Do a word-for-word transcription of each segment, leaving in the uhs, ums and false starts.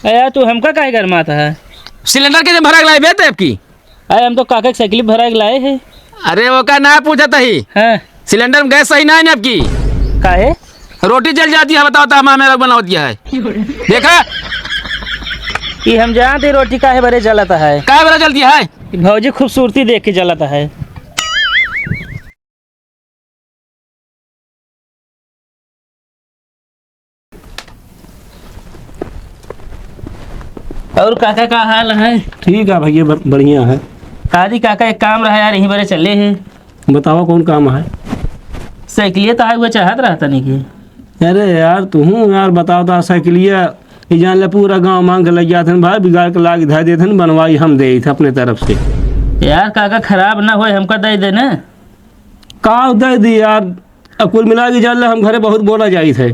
अरे यार, तू हमका काहे गरमात है? सिलेंडर के भरा के लाए बे ते अबकी? अरे, हम तो काका के साइकिल भरा के लाए हैं। अरे, ओका ना पूछत ही। हाँ। सिलेंडर में गैस सही ना है ना अबकी। काहे? रोटी जल जाती है, बताओ तो, हमारे मेरा बनावत क्या है? देखा? ई हम जानते रोटी काहे बरे जलत है। काहे बरे जलती है? भौजी खूबसूरती देख के जलत है। और काका का हाल है? ठीक है भैया, ब-, बढ़िया है। काजी काका, एक काम रहा यार, यहीं बरे चले हैं। बताओ, कौन काम है? साइकिलिया तो है, वो चाहत रहा तनी के। अरे यार, तू हूँ यार, बताओ तो, साइकिलिया ई जान ले, पूरा गाँव मांग के लग जात हन भाई, बिगाड़ के लाग धर देत हन, बनवाई हम देइत है अपने तरफ से। यार काका, खराब ना होए, हमका दे दे ना। का दे दी यार, अब कुल मिला के जान ले, हम घरे बहुत बोला जाइत है,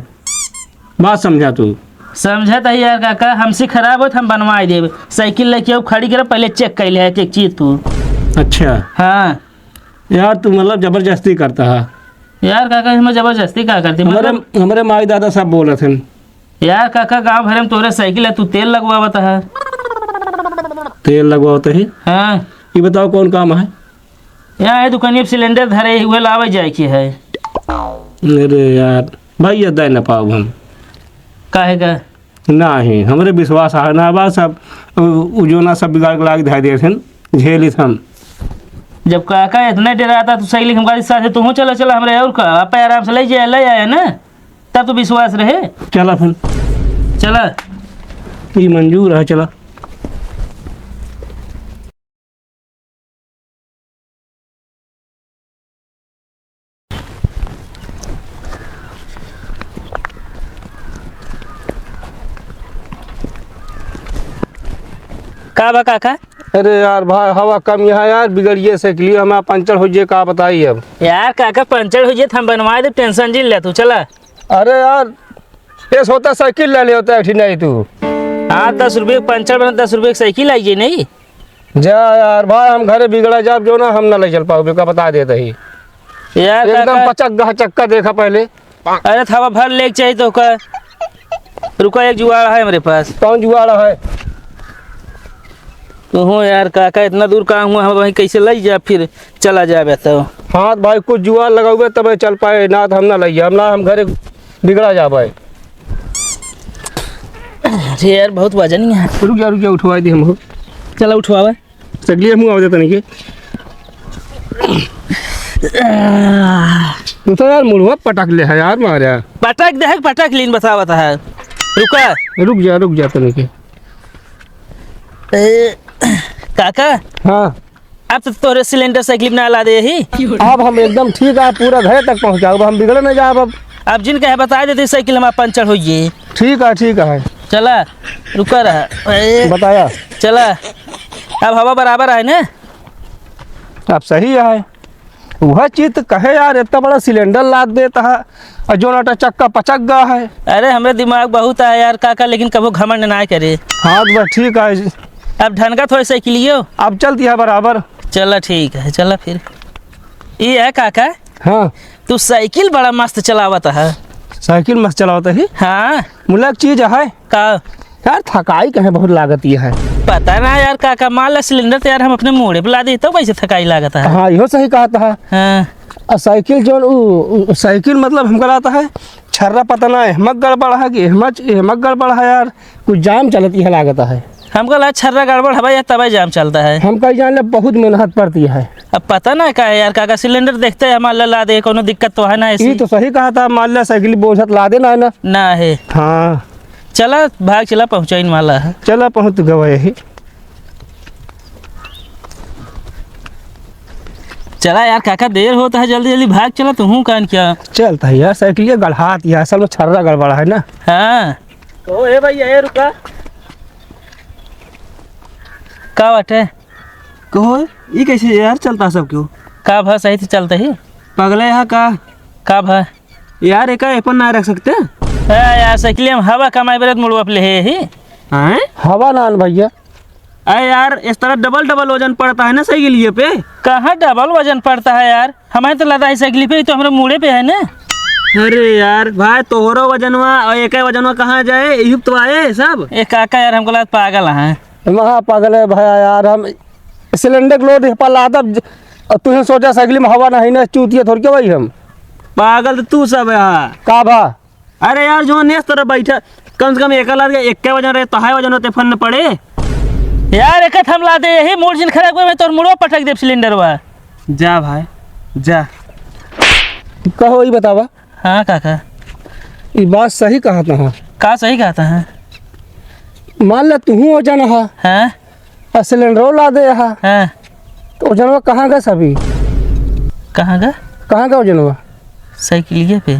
बात समझा तू। समझत है यार काका, हमसे खराब होत हम बनवाई देब। साइकिल लेके आओ, खड़ी करो, पहले चेक कर ले एक एक चीज तू। अच्छा। हाँ। यार तू मतलब जबरदस्ती करता है। यार काका, इसमें जबरदस्ती का करती, हमारे, मतलब हमारे माई दादा सब बोलत हन। यार काका, गाँव भरे में तोरे साइकिल है, तू तेल लगवावत है। तेल लगवावत है? हाँ। ये बताओ कौन काम है? यहाँ है दुकानिया पे सिलेंडर धरे, उहे लावे जाए के है। अरे यार, भैया दे ना पाओ हम। काहे का? नाही, हमरे विश्वास आहे ना बा, सब उ, उ जोना सब बिगाड़ के लाग धर देत हन, झेलित हम। जब काका इतने डराता तो साइकिल हमका साथे तू चला, चला हमरे और का, आप आराम से ले जाए, ले आए ना, तब तो विश्वास रहे। चला फिर। चला। ये मंजूर है, चला। का बा काका? अरे यार भाई, हवा कम यहाँ यार, बिगड़िए साइकिलियो हमारा पंचर हो जे, का बताई अब। यार काका, पंचर हो जे त हम बनवा देब, टेंशन जिन ले तू, चला। अरे यार, ये सोता साइकिल ले ले होता है, ठीक नहीं तू। हाँ, दस रुपये के पंचर बना, दस रुपये की साइकिल आई जे नहीं। जा यार भाई, हम घरे बिगड़ा जाब जो ना, हम ना ले चल पाओ, बेका बता देत ही। यार एकदम काका। पचक गह चक्का देखा पहले। अरे थवा भर लेके चाहिए तो का? रुका, एक जुगाड़ है हमरे पास। कौन जुगाड़ है? तो हो यार काका, इतना दूर काम हुआ, हम वहीं कैसे लई जा, फिर चला जाबे तो। हाँ भाई, कुछ जुगाड़ लगावे तबे चल पाए, ना तो हम ना लई जा, हम ना, हम घरे बिगड़ा जाबे। अरे यार, बहुत वजन ही है। रुक जा, रुक जा, उठवाई दे हम हो। चला उठवावे। सगली हम आवे तनी के। तू तो यार मुड़वा पटक ले है यार मारे। पटक दे है, पटक लीन बतावत है। रुका। रुक जा, रुक जा तनी के। ए, काका। हाँ। अब तो तोरे सिलेंडर साइकिल में ना ला दे ही। अब हम एकदम ठीक है, पूरा घरे तक पहुँचाओ, अब हम बिगड़े नहीं जाब अब। अब जिन कहे बता देते साइकिल हमारा पंचर हो गई। ठीक है, ठीक है। चला, रुका रहा। ए, बताया। चला, अब हवा बराबर है ना? अब सही है। वह चीज तो कहे यार, इतना बड़ा सिलेंडर लाद देता है और जो नाटा चक्का पचक गया है। अरे, हमरे दिमाग बहुत है यार काका, लेकिन कबो घमंड ना करे। हाँ, तो बस ठीक है। अब ढनका थोड़ी साइकिलियो। अब चलती है बराबर। चला, ठीक है, चला फिर। ये है काका। हाँ। तू साइकिल बड़ा मस्त चलावत है। साइकिल मस्त चलावत है? हाँ। मुलायक चीज है। का? यार, थकाई कहे बहुत लागत ये है। पता ना यार, का, का मान ला सिलेंडर तो यार हम अपने मूड़े पे ला दे, तो कैसे थकाई लागत है? हाँ, इहो सही कहत है। हाँ। आ साइकिल जौन उ, उ, साइकिल मतलब हमका लागत है, छर्रा पता ना एहमक गड़बड़ है कि एहमच, एहमक गड़बड़ है यार, कुछ जाम चलत ये लागत है। हमका ला छर्रा गड़बड़ हवा या तबे जाम चलता है। हमका जान ले बहुत मेहनत पड़ती है। अब पता ना का है यार, का, का सिलेंडर देखते हैं हमारा ला दे, कोनो दिक्कत तो है ना ऐसी। ये तो सही कहा था, मान ला साइकिल बोझत ला दे ना, ना। ना है। हाँ। चला, भाग चला, पहुँचाइन वाला है। चला, पहुँच गवा यही। चला यार काका, देर होता है, जल्दी जल्दी भाग चला, तू हूँ कान क्या? चलता है यार, साइकिल ये गड़हात, ये असल में छर्रा गड़बड़ा है ना। हाँ। कहो, ए भैया, ए रुका। का बाटे? कहो, ई कैसे यार चलता सब क्यों? का भा, सही से चलता ही? पगले यहाँ का? का भा? यार, एका एपन ना रख सकते? ए, यार, साइकिल हम हवा कमाई बरत मुड़वा पे ले हे ही। हैं? हवा ना न भैया। अरे यार, इस तरह डबल डबल वजन पड़ता है ना साइकिलिए पे। कहाँ डबल वजन पड़ता है यार? हमारे तो लदा है साइकिल पे, तो हमारे मूड़े पे है ना। अरे यार भाई, तोहरो वजनवा और एके वजनवा कहाँ जाए? यही तो आए सब। ए काका यार, हमको लगा पागल है। महा पागल है भैया यार, हम सिलेंडर लोड पर लादब, ज-, और तुहे सोचा साइकिल में हवा नहीं ना, चूतिया थोड़ी के भाई हम। पागल तो तू सब है। का भा? अरे यार, जो नेस तरह बैठा, कम से कम एक लाद के एक वजन रहे, तो हाई वजन होते फन पड़े। यार, एक हम लादे, यही मोड़ जिन खराब हुए, मैं तोर मुड़वा पटक देब सिलेंडरवा। जा भाई, जा। कहो, ई बतावा। हाँ काका। ई बात सही कहत ह। का सही कहत ह? मान ले, तुहू वजन ह। हाँ। आ सिलेंडरो लादे ह। हाँ। तो वजनवा कहाँ गए सभी? कहाँ गए? कहाँ गए वजनवा? साइकिलिए पे।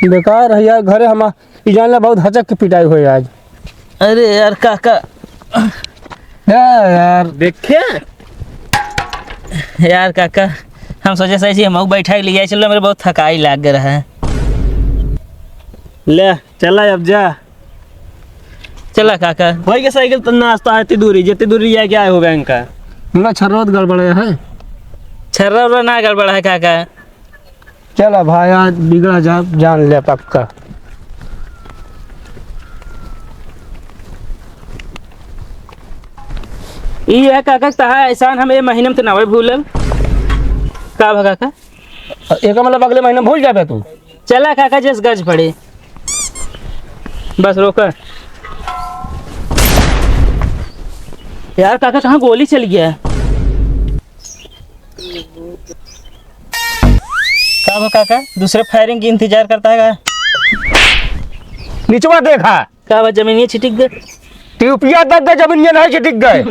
बेकार है यार, घरे हम ई जान ले बहुत हचक के पिटाई होई आज। अरे यार काका। या यार। देखे? यार काका, हम सोचे सही से हम बैठा के ले जाए, चलो, मेरे बहुत थकाई लाग रहा है। ले, चला अब जा। चला काका। भाई के साइकिल तो नाश्ता है, इतनी दूरी, जितनी दूरी जाके आए हो बैंक का। ना, छर्रा तो गड़बड़ है। छर्रा उर्रा ना गड़बड़ है काका। चला भाई, आज बिगड़ा जा, जान ले पक्का। ई है काका, तहा एहसान हम ए महीने में तो ना भूलब। का भा काका? एका मतलब अगले महीने में भूल जाबे तू? चला काका, जस गज पड़े। बस रोका। यार काका, कहाँ गोली चल गया? का भा काका, दूसरे फायरिंग की इंतजार करता है का? निचवा देखा। का बा, जमीनिया छिटिक गए? ट्यूबिया दग गए, जमीनिया नहीं छिटिक गए।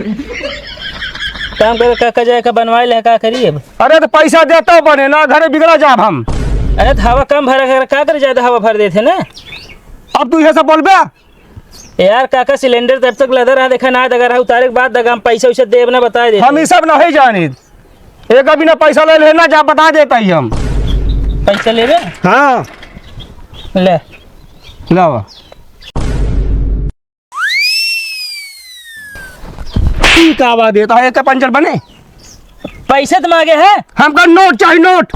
काम करे, का, का जाए, का बनवाए ले, का करी अब? अरे तो पैसा देता बने ना, घरे बिगड़ा जाब हम। अरे तो हवा कम भरा कर, का करे, ज्यादा हवा भर देते ना। अब तू ये सब बोलबे? यार काका, सिलेंडर तब तक लदा रहा, देखा ना, दगा रहा, उतारे के बाद दगा, हम पैसा वैसा देब ना, बता देते। हम ये सब नहीं जानित। एक अभी ना पैसा ले लेना, जा बता देता ही हम। पैसा लेबे? हाँ। ले। लावा। ई का बा देता है, एक पंचर बने? पैसे तो मांगे है। हमका नोट चाहिए, नोट।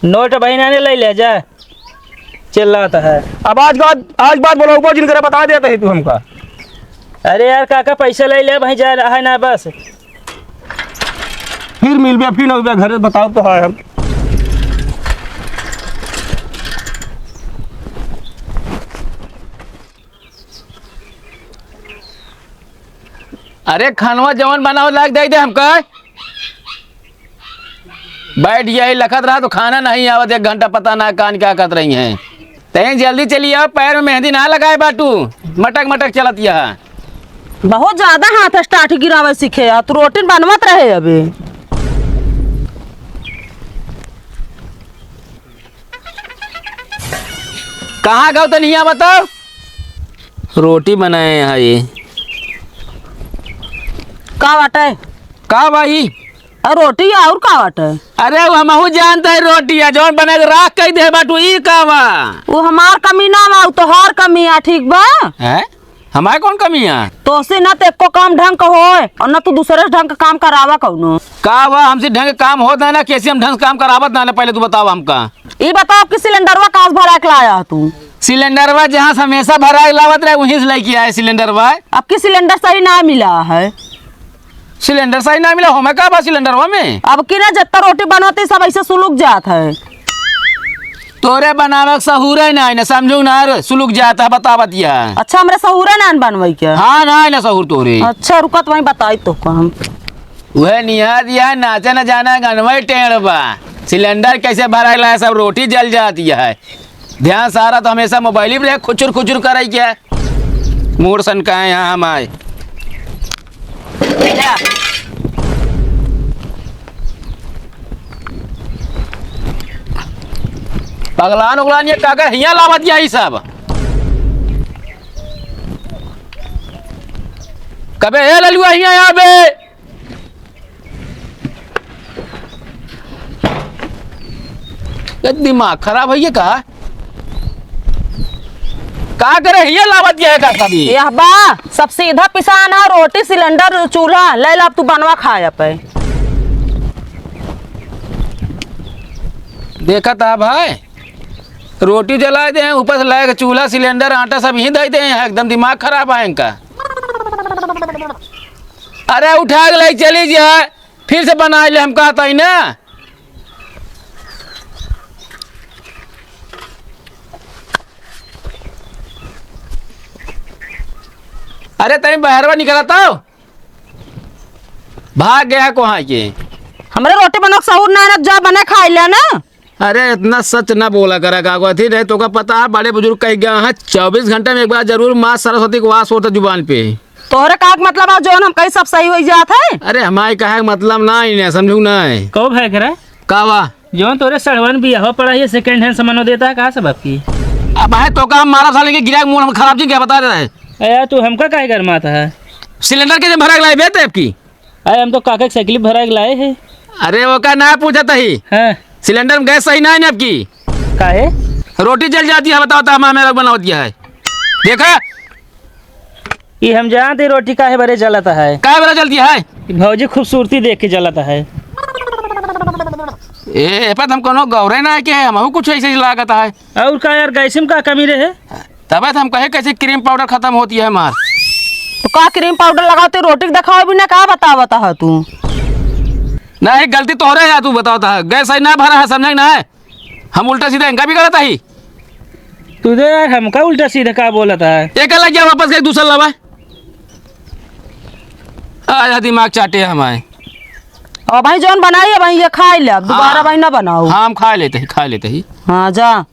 नोट बहिना ने ले ले जा। चिल्लाता है। अब आज बात, आज बात बोलाउबो जिनकरे बता देता है तू हमका। अरे यार काका, पैसा ले ले भाई, जा रहा है ना बस। फिर मिलबे, फिर अउबे घरे, बताओ तो है हम। अरे खानवा जवन बनाओ लाग दे दे हमका। बैठ जाई लखत रहा तो खाना नहीं आवत, एक घंटा पता ना कान क्या करत रही हैं। तैं जल्दी चली आओ, पैर में मेहंदी ना लगाए बाटू, मटक मटक चलत यह। बहुत ज्यादा हाथ start गिरावे सीखे आ, तू रोटी बनवत रहे अभी। कहाँ गौ तनी हियाँ बताओ? रोटी बनाए हैं ये। का बाटे? का भाई? अरे रोटी और का बाटे? अरे वो हमहू जानते हैं रोटी है, जौन बने के राख कह दे बाटू, ई का बा? वो हमार कमी ना बा, वो तोहार कमी है, ठीक बा? हैं? हमारे कौन कमी है? तोसे ना तो एको काम ढंग का होए और ना तू दूसरे से ढंग का काम करावा कौनो। का बा, हमसे ढंग का काम होत है ना, कैसे हम ढंग से काम करावत ना, ना पहले तू बताओ हमका। ई बताओ कि सिलेंडरवा कास भरा के लाया तू? सिलेंडरवा जहाँ से हमेशा भरा के लावत रहे, वहीं से लेके आए सिलेंडरवा। अब की सिलेंडर सही ना मिला है। सिलेंडर सही ना मिला, हमें का बा सिलेंडरवा में? अब की ना, जितना रोटी बनवती सब ऐसे सुलुक जात है। तोरे बनावे के सहूरे ना है ना, समझू ना रे, सुलुक जात है, बता बतिया। अच्छा, हमरे सहूरे ना बनवाई क्या? हाँ, ना है ना सहूर तोरे। अच्छा, रुका, तुम्हें बताई तो काम। वह निहार दिया, नाचे न जाना, गनवे टेढ़ बा। सिलेंडर कैसे भराइला है, सब रोटी जल जाती है। ध्यान सारा तो हमेशा मोबाइल ही पे रहे, खुचुर खुचुर करे क्या? मूड सन का है यहाँ हम आए। पगलान उगलान ये काका हियाँ लावत यही सब। कबे ए ललुआ हियाँ आबे। ये दिमाग खराब है ये का? का करे हियाँ लावत ये है का सभी? यह बा, सब सीधा पिसान है, रोटी, सिलेंडर, चूल्हा, ले ला, अब तू बनवा खाए पे। देखा था भाई, रोटी जलाए दे हैं, ऊपर से लाए के चूल्हा, सिलेंडर, आटा सब यहीं धइ दे हैं, एकदम दिमाग खराब है इनका। अरे उठा के लाई चली जाए, फिर से बनाइ ले, हम कहत ही ना। अरे तनी बहरवा निकलत हो, भाग गया कोहाँ के। हमरे रोटी बनवा के सहूर ना है, जा बने खाइ ले ना। अरे इतना सच ना बोला करा काको, अथी नहीं तोका पता है, बड़े बुजुर्ग कहि गया है, चउबीस घंटा में एक बार जरूर माँ सरस्वती को वास होता जुबान पे। तोहरे का मतलब है, जौन हम कही सब सही होइ जात है? अरे हमारे कहे के मतलब ना ही नहीं, समझू ना है। कहो भाई करा। का बा? जौन तोरे सड़वन बियाह पड़ा है, second hand सामानो देता है, कहाँ से बाप की? अब है तोका हम मारा साले के गिरा के मूड हम खराब जी क्या बता देता है। ए यार, तू हमका काहे गरमात है? सिलेंडर के जे भरा के लाए बे तेब की? अरे हम तो काका के साइकिल भरा के लाए हैं। अरे ओका ना पूछत ही। हाँ। सिलेंडर में गैस सही ना है ना आपकी? काहे? रोटी जल जाती है, बताओ तो हमारे मेरा बनावत क्या है? देखा? ई हम जानते रोटी काहे बरे जलत है। काहे बरे जलती है? ई भौजी खूबसूरती देख के जलत है। ए, ए पर हम कोनो गौरे ना है कि हमहू कुछ ऐसे ही लागत है। और का यार, गैस में का कमी रहे? तबे तो हम कहे कैसे क्रीम पाउडर खत्म होती है हमार। तो का क्रीम पाउडर लगावते रोटी के देखावे भी ना, का बतावत है तू? नहीं, गलती तोहरे है, तू बतावत है, गैस सही ना भरा है, समझे ना है? हम उल्टा सीधा इनका भी करत ही। तू तो यार हमका उल्टा सीधा का बोलत है? एक लग गया वापस, एक दूसरा लावा। आया दिमाग चाटे हमारे। अब भाई जौन बनाई है भाई ये खाइ ले, अब दोबारा हाँ। भाई ना बनाओ। हाँ, हम खाइ लेते ही, खाइ लेते ही। हाँ जा।